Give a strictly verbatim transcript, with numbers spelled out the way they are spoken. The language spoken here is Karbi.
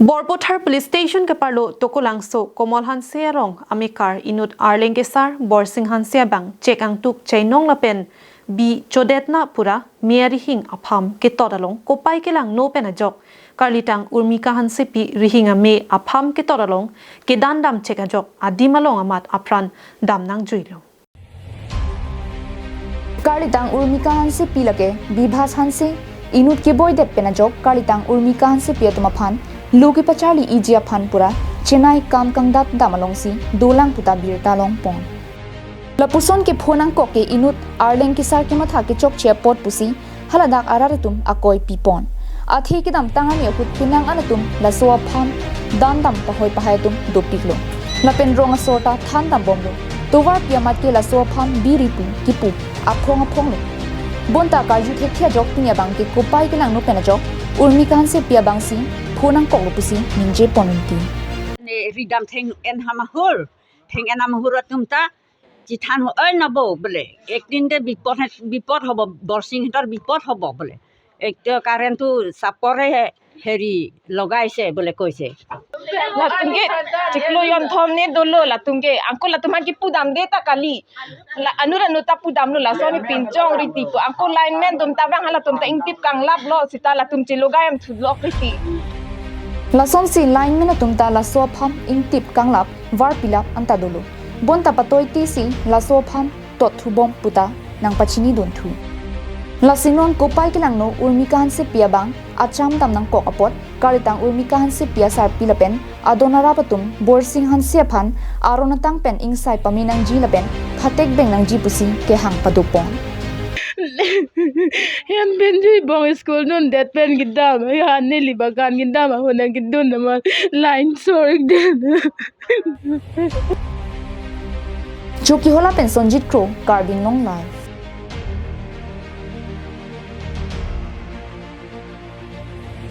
Borpathar Police Station keparlo Tokolangso Komol Hanse arong amekar inut Arleng Kesar Borsing Hanse abang chek angtuk chainong lapen bi chodetna pura me arihing apham ketot along kopai kelangno pen ajok karlitang Urmika Hansepi rihing ame apham ketot along kedandam chek ajok adim along amat apran dam nangjuilo. Karlitang Urmika Hansepi lake Bibhas Hanse inut keboidet pen ajok karlitang Urmika Hansepi atum aphan lo kepacharli iji aphan pura chenai kam kangdat dam alongsi dolang puta birta longpon. Lapuson ke phone angkok ke inut Arleng Kesar kematha kechokche apot pusi haladak arat atum akoi pipon. Athe kedamtang arni ahut penang an atum laso apham dandam pahoi pahai atum dopiklo. Lapen rong asor ta thandam bomlo. Tovarpi amat ke laso apham biri pu kipu aphong aphonglo. Bonta karju thekthe ajok pini abang ke kopai kelangno pen ajok Urmika Hansepi abangsi phone angkoklo pusi ningje pon unti. Ne ridam theng en ham ahur, theng en ham ahur atum ta chithan ho, "Oi nabo," bole, "Ekdin de bipot het, bipot hobo, Borsing hetor bipot hobo," bole. "Ek to current to sapore he, heri logaise," bole koise. Latum ke chiklo jonthom ne dolo, latum ke angko latum aphan kipu damde ta kali. La anur anur ta pudamlo, laso ne pinchong riti ko. Angko lineman atum ta bang halatum ta ingtip kanglaplo seta latum chelogai am thulok riti. Lasonsi lineman atum ta laso apham ingtip kanglap varpilap anta dolo. Bonta patoi tisi laso apham tot thubom puta nangpachini dunthu. Lasi non kopai kelangno Urmika Hansepi abang acham dam nangkok apot karlitang Urmika Hansepi asarpi lapen adon arap atum Borsing Hanse aphan aron atang pen ingsai pame nangji lapen phatek beng nangji pusi kehang padopon. Hem penjui bong school dundet pen kedam, ya neli bagan kedam, ahun kedun naman line sorik den. Chokihola pen Sonjit Kro, Karbi Anglong Live.